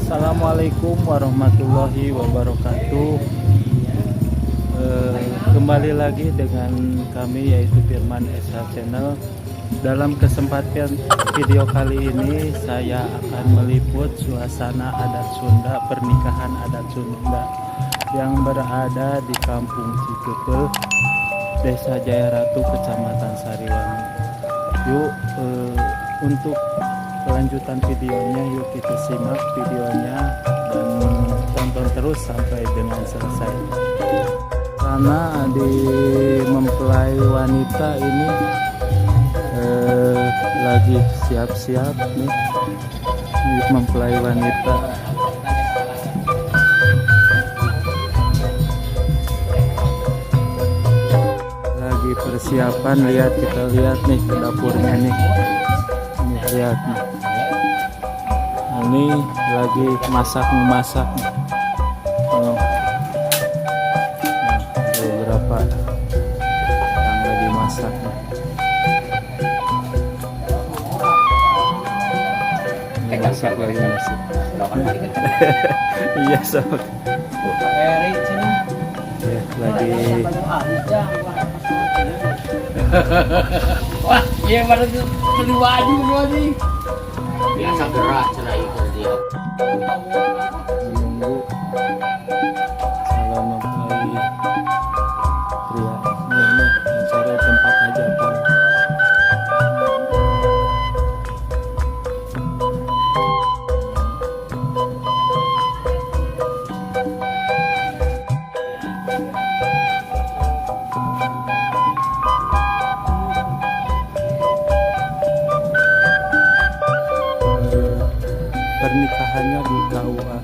Assalamualaikum warahmatullahi wabarakatuh. Kembali lagi dengan kami, yaitu Firman SH Channel. Dalam kesempatan video kali ini saya akan meliput suasana adat Sunda, pernikahan adat Sunda yang berada di Kampung Cikeupeuh, Desa Jayaratu, Kecamatan Sariwangi. Yuk, untuk kelanjutan videonya, yuk kita simak videonya dan tonton terus sampai dengan selesai. Karena di mempelai wanita ini lagi siap-siap nih mempelai wanita. Lagi persiapan, lihat, kita lihat nih ke dapurnya nih. Ini lihat nih. Nah, ini lagi masak memasak nih. Oh. Nah, beberapa yang lagi masak nih. Ini masak, lagi masak. Iya, sok. Ya, lagi. Wah, iya, pada beli baju nih. Biasa gerak cenah ieu dia. Menunggu calon mempelai pria. Nih, ini acara tempat hajatan. Pernikahannya di KUA.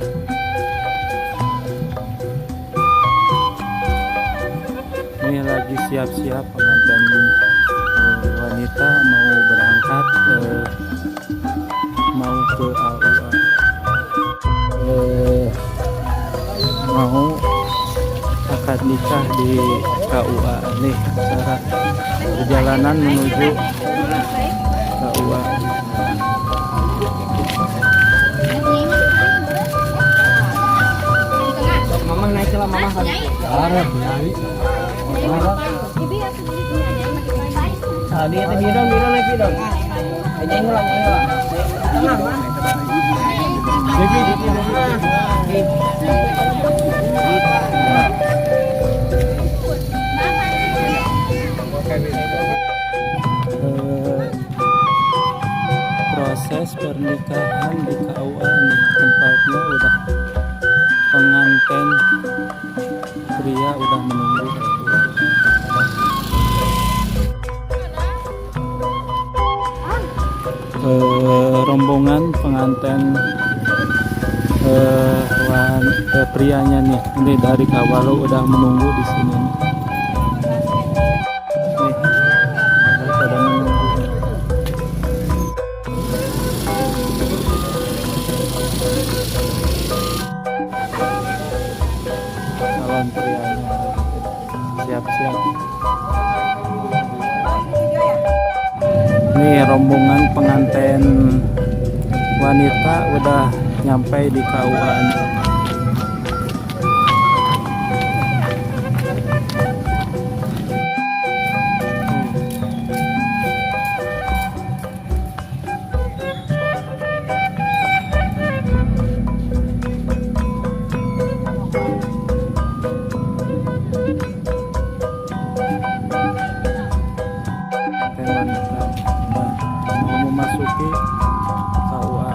Ini lagi siap-siap pengantin wanita mau berangkat, mau ke KUA. Mau akad nikah di KUA nih, acara perjalanan menuju KUA. Mamang naik lah, mamang. Arab nyai. Tadi itu bidon bidon naik bidon. Nyai ulang, nyai ulang. Devi, Devi, Devi. Proses pernikahan di KUA nih, tempatnya udah pengantin pria udah menunggu. Rombongan pengantin prianya nih, ini dari Kawalu udah menunggu di sini nih. Nih, udah pada menunggu. Calon prianya siap-siap. Nih rombongan pengantin wanita udah nyampe di KUA nih. Pengantin wanita. Nah, mau memasuki KUA.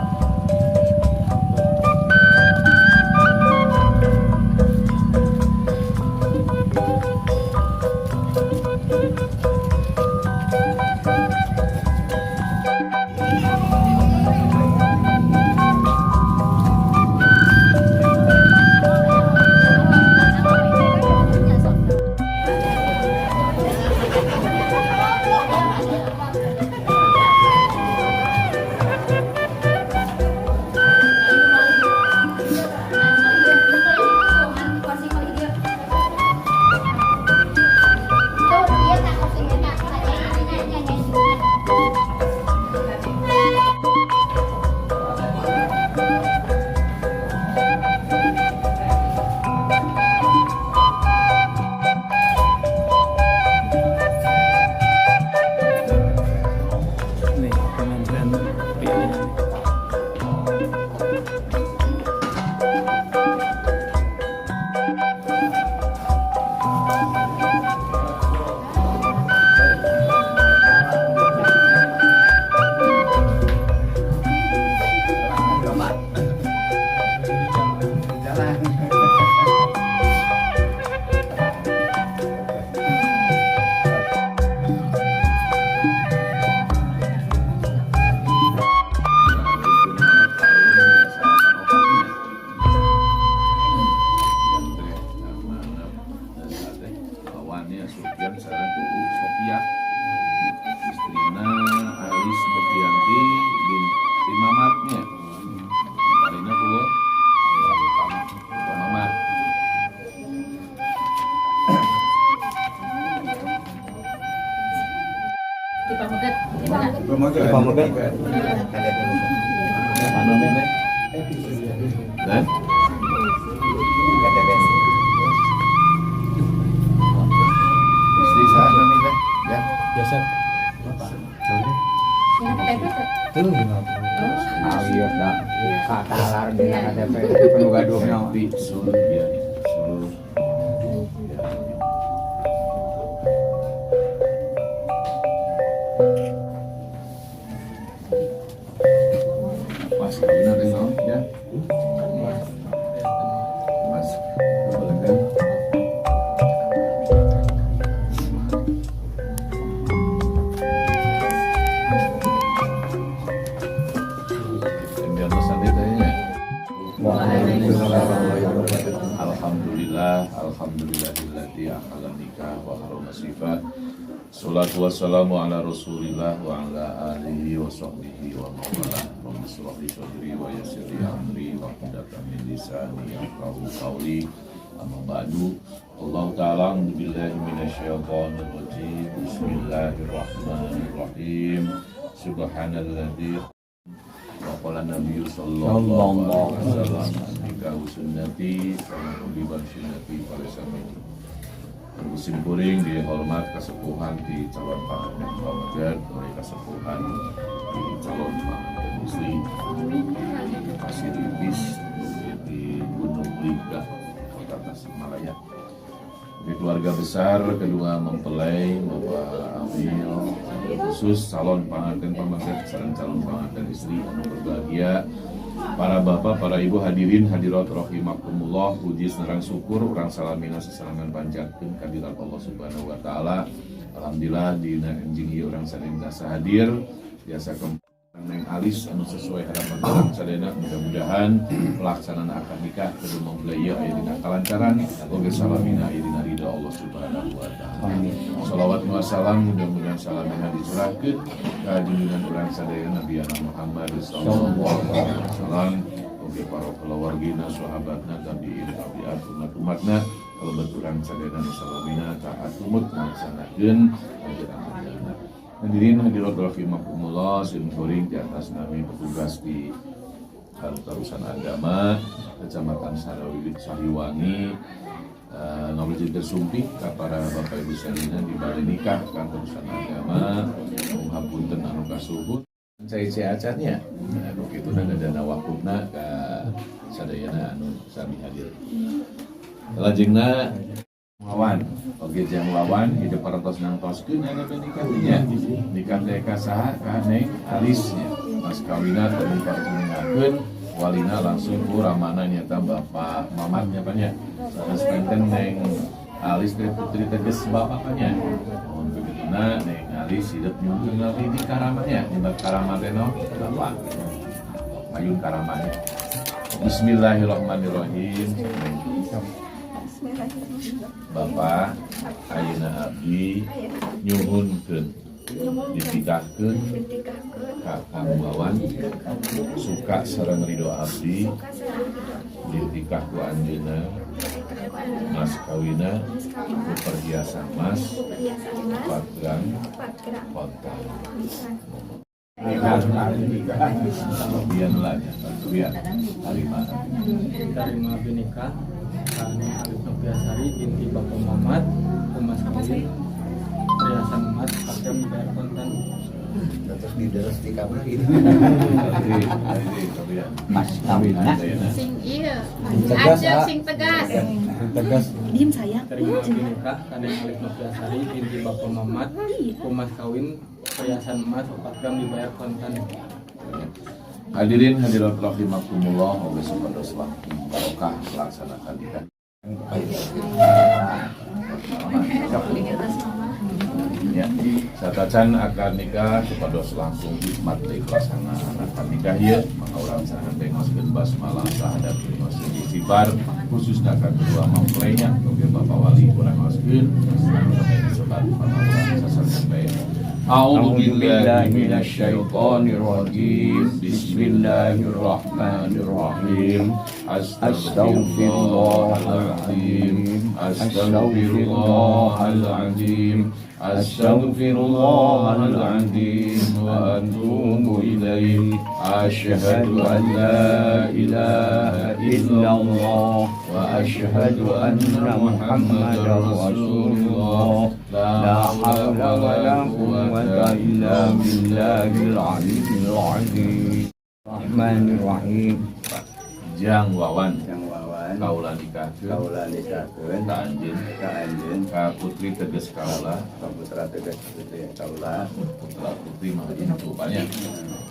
Pameget. Anu teh? Hah? KTP. Istri saha nami teh? Ya. Yosep. Tuh. Awios dah. Katalar dina KTP penuh gaduhna. Happy Sun ya. Sun. Ya. Mas kawin teh naon ya? Mas boleh. Yang pesan itu ya. Alhamdulillah, alhamdulillahilladzi ahalla nikah wa harrama sifat. Salatu wassalamu ala Rasulillah wa ala alihi wa sahbihi wa mawalah. Rabbi shrah li sadri wa yassir li amri wa hlul min lisani yafqahu qawli. Amma ba'du. Allah ta'ala a'udzu billahi minasyaitonir rajim. Bismillahirrahmanirrahim. Subhanalladzi wa qala nabiyyu sallallahu alaihi wasallam nikahu sunnati wa man sunnati falaysa minni. Musim kuring dihormat kesepuhan di calon panganten pameget, oleh kesepuhan di calon panganten istri di Pasir Ipis di Gunung Liga, Kota Tasikmalaya. Di keluarga besar kedua mempelai Bapak Awil, khusus calon panganten pameget sareng calon panganten istri anu berbahagia, para bapak, para ibu hadirin hadirat rahimakumullah, puji sareng syukur urang salamina sesarengan panjatkeun kadirat Allah Subhanahu wa taala. Alhamdulillah dina enjing ieu urang sadaya hadir biasa Neng Alis anu sesuai harapan urang sadayana. Mudah-mudahan pelaksanaan akad nikah kedua mempelai ieu aya dina kalancaran oge salamina aya dina ridha Allah Subhanahu wa taala. Salawat wa salam mudah-mudahan salamina dicurahkeun ka junjungan urang sadaya Nabi Muhammad sallallahu alaihi wasallam oge para keluargina, sahabatna, tabiin, tabiat, umat-umatna kalebet urang sadayana nu salamina taat tumut ngalaksanakeun ajaran. Hadirin hadirat rahimakumullah, sim kuring di atas nami petugas di Kantor Urusan Agama Kecamatan Sariwangi ngobrol tersumpih ka para bapak ibu sadayana di balai nikah Kantor Urusan Agama menghapunten anu kasuhun cai acannya. Nah, kitu da dana wakupna ka sadayana anu sami hadir. Lajengna Wawan, oke jang Wawan hidup parantos nangtoskeun aya teh nikah nya. Nikah teh ka saha? Ka Neng Alis nya. Mas kawina teu diparsenengakeun, walina langsung ku ramana nyata Bapak Mamat nya pa nya. Sanes penten Neng Alis teh putri teges bapak nya. Mohon begituna Neng Alis hidup nyungkeun lagi di karamanya. Nyebab karama teh no bapak. Payun karamanya. Bismillahirrahmanirrahim. Bapak ayeuna abdi nyuhunkeun ditikahkeun ka Kang Wawan suka sareng ridho abdi ditikah ku anjeunna mas kawina ku perhiasan mas 4 gram kontan. Bian lah ya, bian tarima. Tarima abdi nikah ka Neng Alis Nopiasari binti Bapak Mamat mas kawin perhiasan emas pakai bayar kontan. Terus di deres di kamar gitu. Mas kawinna. Sing iya, Tegas, aja ah. sing tegas. Tegas. Diem sayang. Terima abdi nikah ka Neng Alis Nopiasari binti Bapak Mamat mas kawin perhiasan emas 4 gram dibayar kontan. Hadirin hadirat rahimakumullah, oge supados langkung barokah melaksanakan nikah. Ya, satacan akad nikah supados langkung hikmat deui pelaksanaan akad nikah ieu, maka urang sahan teh ngoskeun basmalah sahadat ngoskeun istighfar khususna ka kedua mempelainya oge bapak wali urang ngoskeun anu disebat pangurang sasarengan bae. A'udzu billahi minasyaitonir rajim. Bismillahirrahmanirrahim. Astaghfirullahaladzim. Astaghfirullahaladzim. أستغفر الله العظيم وأتوب إليه. أشهد أن لا إله إلا الله وأشهد أن محمدا رسول الله. لا حول ولا قوة إلا بالله العلي العظيم. الرحمن الرحيم. Jang Wawan. Jang Wawan. Kaula nikahkeun. Kaula nikahkeun. Ka anjeun. Ka anjeun. Ka putri teges kaula. Ka putra teges putri kaula. Putra putri mah intu banyak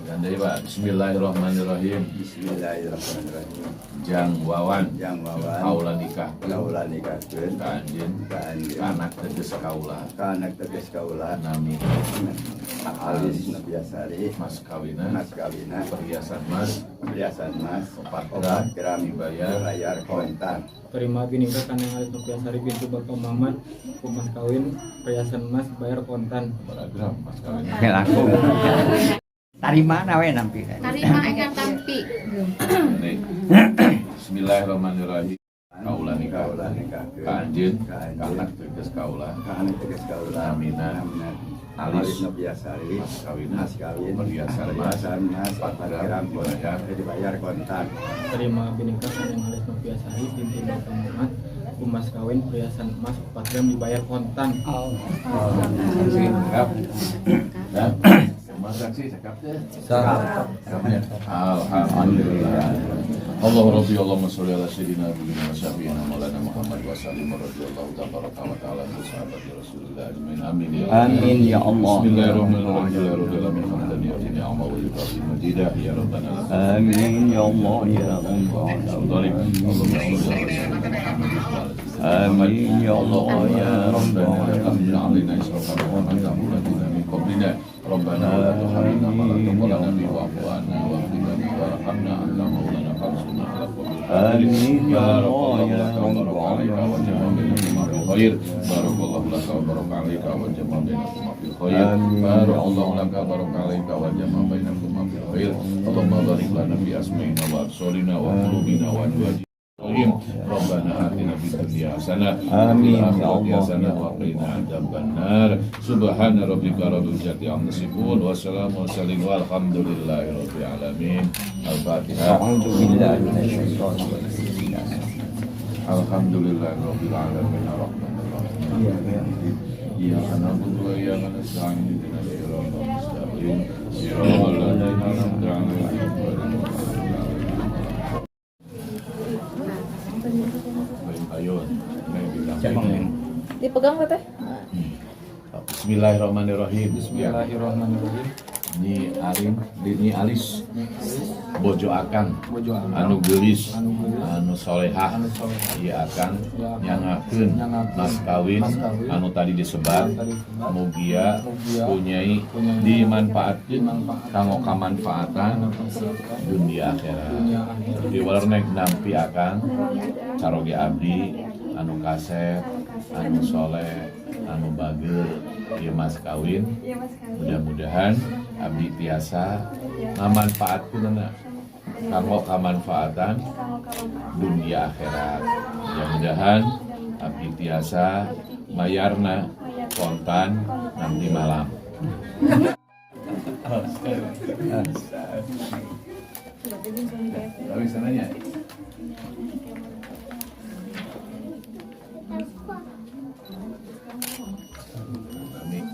dan dari Pak. Bismillahirrahmanirrahim. Bismillahirrahmanirrahim. Jang Wawan. Jang Wawan. Kaula nikahkeun. Kaula nikahkeun. Ka anjeun. Ka anjeun. Ka anak teges kaula. Ka anak teges kaula. Nami. Alis Nopiasari. Mas kawina. Mas kawina. Perhiasan mas. Perhiasan mas. 4 gram. 4 gram. Dibayar. Dibayar kontan. Terima binikah kana Alis Nopiasari bintu Bapak Maman, mas kawin perhiasan emas bayar kontan. Berapa gram mas kawin? Laku. Tarima we nampi. Tarima ingkang tampi. Nih. Bismillahirrahmanirrahim. Kaula nikah. Kaula nikahkeun. Ka anjeun. Ka Ka anjeun. anak teges kaula. Ka anak teges kaula. Namina. Namina. Alis. Alis Nopiasari. Mas kawina. Mas kawin. Perhiasan mas. Perhiasan mas. 4 4 gram. gram. Dibayar. Dibayar kontan. Terima binikah kana Alis Nopiasari binti Bapak Maman, mas kawin perhiasan emas 4 gram dibayar kontan. Cakap. Nah, mas saksi cakap teh. Cakapnya. Alhamdulillah. Allah Rabbi Allahumma sholli ala sayyidina nabiyina wa syafi'ina maulana Muhammad wa sallim radhiyallahu tabaraka wa ta'ala an sahabati Rasulillah ajmain. Amin ya Allah. Amin ya Allah. Bismillahirrahmanirrahim. Alhamdulillahi rabbil alamin hamdan yu'ti ni'amahu wa yukafi majidah ya rabbana Amin ya Allah ya Allah. Allahumma sholli ala sayyidina Muhammad wa ala Amin ya Allah ya ربنا لا Rabbal تحمل علينا إصرا كما حملته الذين من قبلنا. ربنا ولا تحملنا ما لا طاقة لنا به واعف عنا واغفر لنا وارحمنا أنت مولانا فانصرنا على القوم الكافرين. آمين يا بارك الله الله يا لك وبارك رب عليك وجمع بينكما في خير. بارك الله لك وبارك عليك وجمع بينكما في خير. آمين يا بارك الله الله. لك وبارك عليك وجمع بينكما في خير. اللهم بارك لنا في أسماعنا وأبصارنا وقلوبنا وأزواجنا. ربنا آتنا في الدنيا حسنة وفي آمين يا الآخرة الله. حسنة وقنا عذاب النار. سبحان ربك رب العزة عما يصفون وسلام وسلم والحمد لله رب العالمين. الفاتحة. أعوذ بالله من الشيطان الرجيم. الحمد لله رب العالمين الرحمن الرحيم. إياك نعبد وإياك نستعين اهدنا الصراط المستقيم صراط الذين أنعمت عليهم غير المغضوب عليهم. Ayun, may bilang. Dipegang teteh. Bismillahirrahmanirrahim. Bismillahirrahmanirrahim. Nyi Arin, Nyi Alis, Bojo Akang, Bojo Akang, anu geulis, anu geulis, anu solehah, anu solehah, ieu Akang ieu Akang, nyangakeun nyangakeun, mas kawin, mas kawin, anu tadi disebat, anu tadi disebat, mugia, mugia, kunyai, kunyai, dimanfaatkeun, dimanfaatkeun, kanggo kamanfaatan manfaatkan dunia akhirat. dunia akhirat. Di waler nampi Akang, caroge abdi, anu kasep, anu soleh, anu bageur, ieu mas kawin. Mudah-mudahan abdi tiasa ngamanfaatkeunana kanggo kamanfaatan dunia akhirat. Mudah-mudahan abdi tiasa mayarna kontan nanti malam. Tapi sananya. Ini.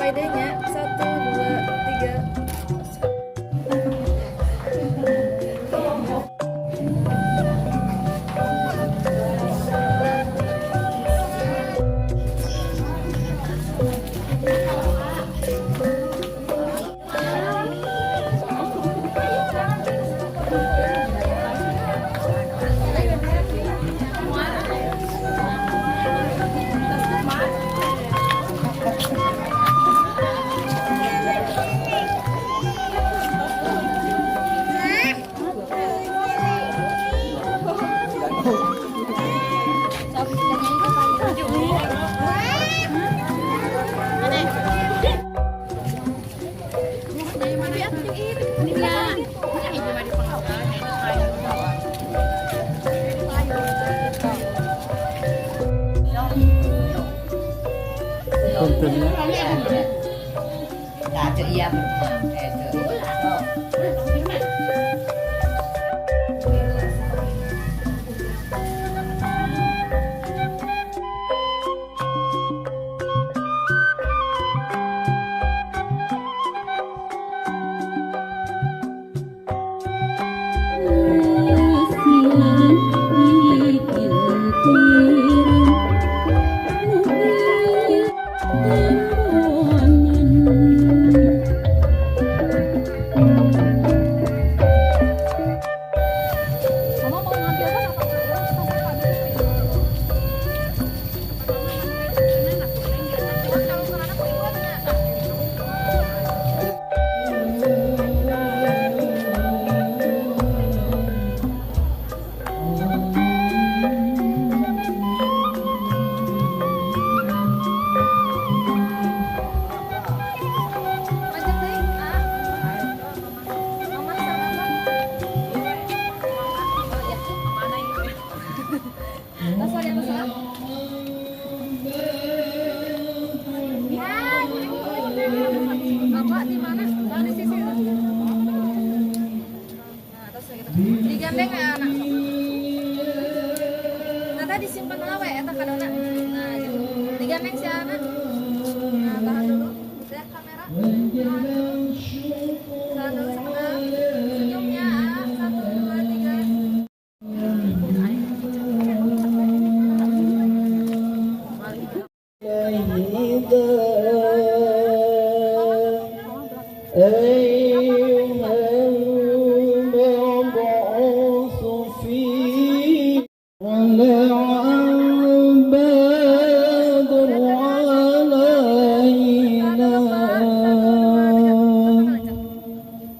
Wide-nya 1, 2, 3. Puntennya. Mama mau ngambil tas apa? Bapak di mana? Di sisi. Nah, terus gitu. Digandeng ya anak. Nah, tadi disimpan lah we eta kadona. Nah, gitu. Digandeng si anak. Nah, tahan dulu. Lihat kamera. Tahan dulu. Tahan dulu sebentar. Senyumnya, 1, 2, 3.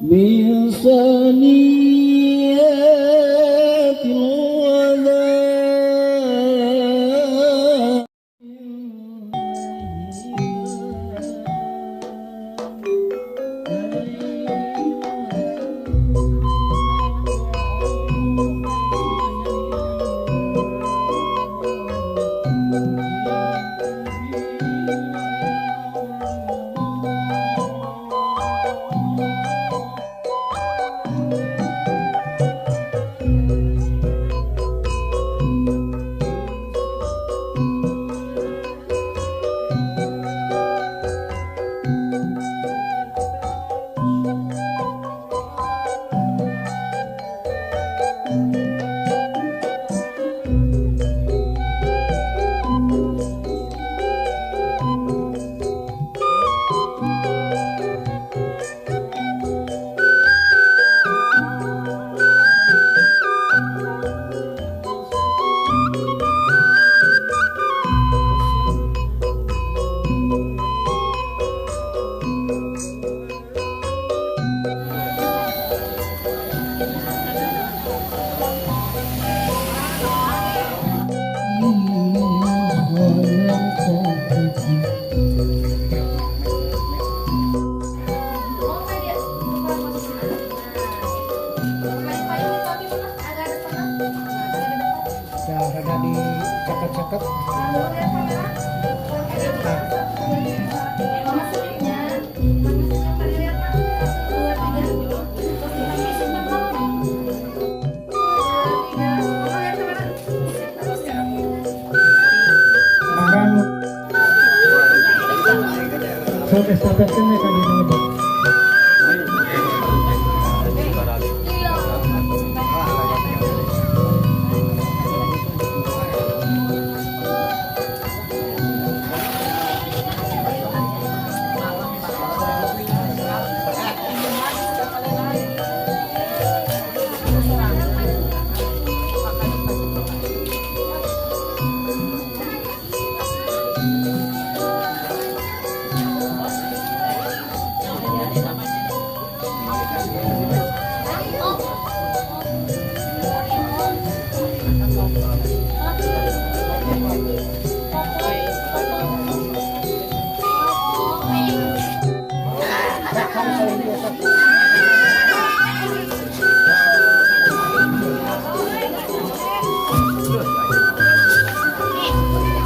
Min Sok estafetkeun we ka dina lebet.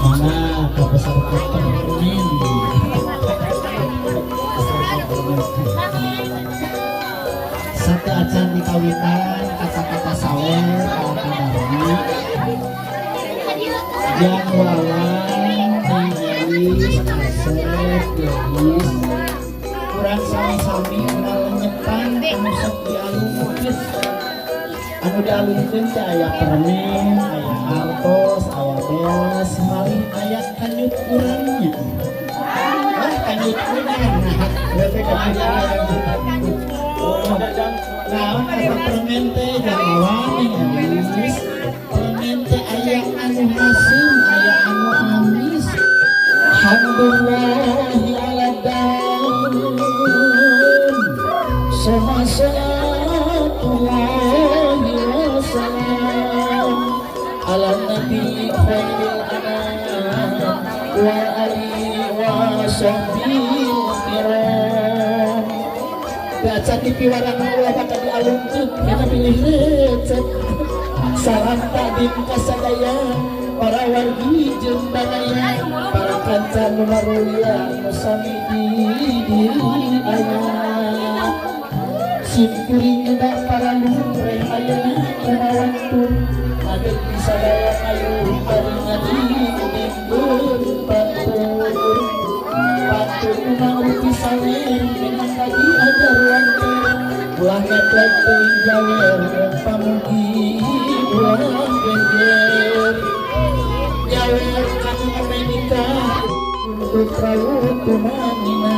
Mana ka peserta permen? Peserta permen. Sateuacan dikawitan kata-kata sawer ala kadarna jang Wawan, Neng Elis, Asep, Gelis, kurang sami-sami ngalenyepan anu sok dialungkeun. Anu dialungkeun teh aya permen, aya artos, aya beas, malih aya kanyut urangnya. Ah, kanyut urang. Nah, berarti kanyut urang. Oh, naon eta permen teh, jang Wawan, Neng Elis? Permen teh aya anu haseum, aya anu amis. Hamdulillahi ala daun sama salatullahi wa salam ala nabi khairil anam wa ali wa sahbihi kiram. Baca TV warna ulah bakal dialungkeun kita pilih recet. Salam takdim kasadaya para wargi jeung baraya, para kanca nu marulia nu sami di diri aya. Sim kuring nyedak para lumreh ayeuna kumawantun ageung disadaya kayu bari ngaji ngupingkeun pantun. Pantun nu mangrupi sawer minang kaji ajar wanten ulah ngeplek teuing jawer pamugi ulah geger nyawer kanu menikah untuk rawuh tumanina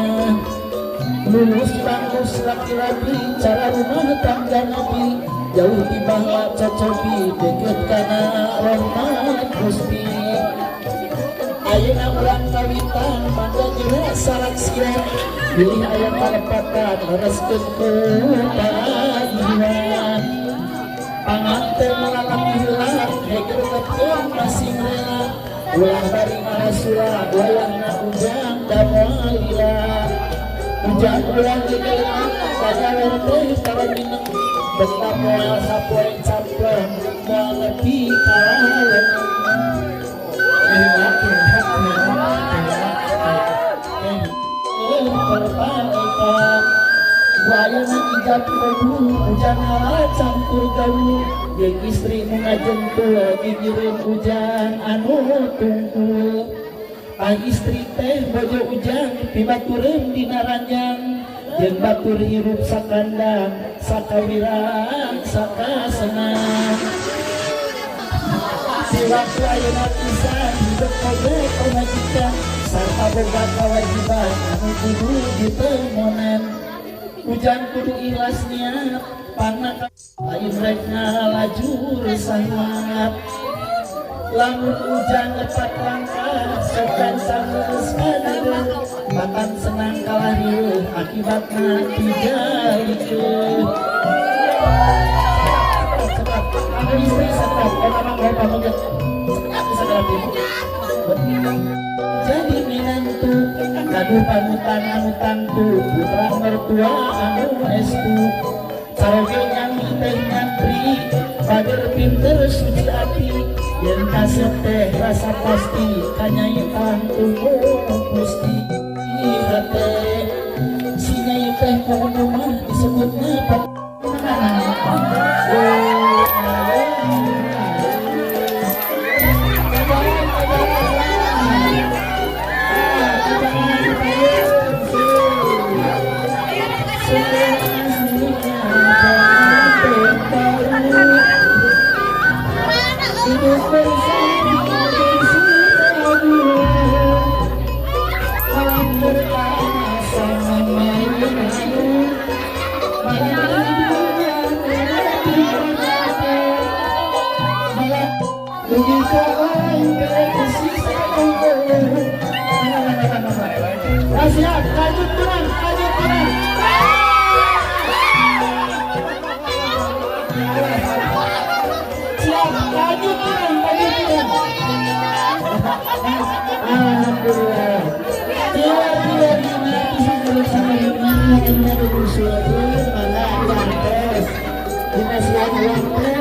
lulus tanggus laki-laki cara rumah tangga nabi jauh di bawah cocobi deket kana rahmat Gusti. Ayeuna urang kawitan mangga nyerah saraksian bilih aya kalepatan lereskeun ku pangadilan panganten lalaki heula heger tepung masing rela ulah bari ngarasula wayahna ujang da moal lila ujang ulah gegelengan panyawer teh tara mineng benda moal sapoe campleng moal nepi ka Wayana ijab kabul ujang ala campur gaul jeung istri nu ngajentul gigireun ujang anu tungkul. Ang istri teh bojo ujang pibatureun dina ranjang jeung batur hirup sakandang sakawirang sakasenang. Si waktu ayeuna pisan hidup boga pamajikan sarta boga kewajiban anu kudu ditemonan. Ujang kudu ikhlas niat pangna lain rek ngalajur sahwat. Lamun ujang lepat langkah sok gancang geus kadieu makan senang kalah rieuh akibatna dijalikeun. Istri sedap eta mah pameget sedap segala jadi minantu kadu panutan anu tangtu putra mertua anu estu caroge nyami teh nyantri bager pinter suci ati yen kasep teh rasa pasti kanyai tangtu Gusti hate si nyai teh kudu mah disebutna. Siap, lanjut kurang, lanjut kurang. Siap, lanjut kurang, lanjut kurang. Alhamdulillah. Tiba-tiba